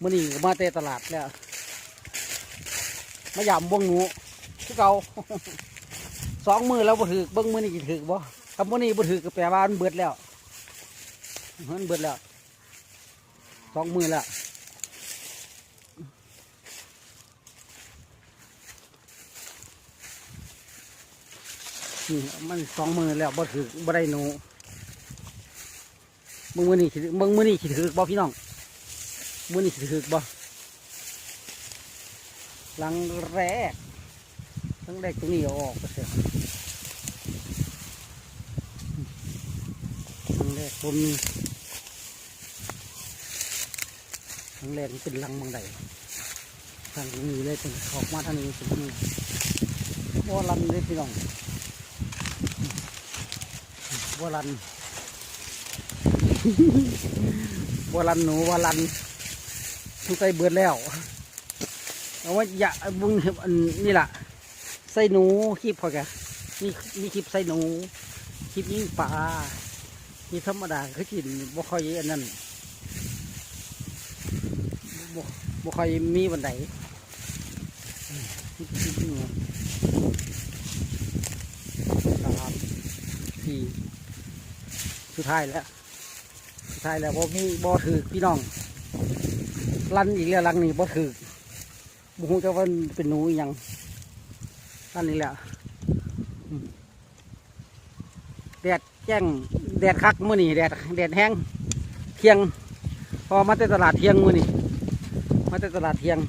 ມື້ນີ້ກໍມາແຕ່ຕະຫຼາດແລ້ວ ມາຢາມເບິ່ງໜູຄືເກົ່າ ສອງມື້ແລ້ວບໍ່ຖືກ ເບິ່ງມື້ນີ້ຊິຖືກບໍ່? ຄັນມື້ນີ້ບໍ່ຖືກກໍແປວ່າມັນເບິດແລ້ວ ມັນເບິດແລ້ວ ສອງມື້ແລ້ວ. ນີ້ ມັນສອງມື້ແລ້ວ ບໍ່ຖືກ ບໍ່ໄດ້ໜູ. ເບິ່ງມື້ນີ້ຊິ ເບິ່ງມື້ນີ້ຊິຖືກບໍ່ພີ່ນ້ອງ? ມື້ນີ້ຊິຖືກບໍ່? ຫຼັງແລກ ຫຼັງແລກຕົງນີ້ເອົາອອກໄປເສຍ ຫຼັງແລກບໍ່ມີ. ຫຼັງແລກມັນເປັນຫຼັງໝ່ອງໃດ? ທາງນີ້ເລີຍ ເພິ່ນອອກມາທາງນີ້ ເປັນບໍ່ລັນເດ້ພີ່ນ້ອງ ບໍ່ລັນ ບໍ່ລັນ ໜູບໍ່ລັນ ສົງໄສເບິດແລ້ວ. ເອົາໄວ້ຢາກເບິ່ງ ອັນນີ້ລະ ໃສ່ໜູ ຄລິບຂ້ອຍກະມີ ມີຄລິບໃສ່ໜູ ຄລິບຍິງປາ ຄລິບທຳມະດາ ຄືຊິບໍ່ຄ່ອຍອັນນັ້ນ ບໍ່ ບໍ່ຄ່ອຍມີປານໃດ. ຄລິບ ຄລິບນີ້ ສາມ ສີ່ ສຸດທ້າຍແລ້ວ ສຸດທ້າຍແລ້ວ ບໍ່ມີ ບໍ່ຖືກພີ່ນ້ອງ ລັນອີກແລ້ວ ຫຼັງນີ້ບໍ່ຖືກ. ບໍ່ຮູ້ຈັກວ່າເປັນໜູອີ່ຫຍັງ ອັນນີ້ແຫຼະ ອືມ ແດດແຈ້ງ ແດດຄັກມື້ນີ້ ແດດ ແດດແຮງ ທ່ຽງ ເພາະວ່າມາແຕ່ຕະຫຼາດທ່ຽງມື້ນີ້ ມາແຕ່ຕະຫຼາດທ່ຽງ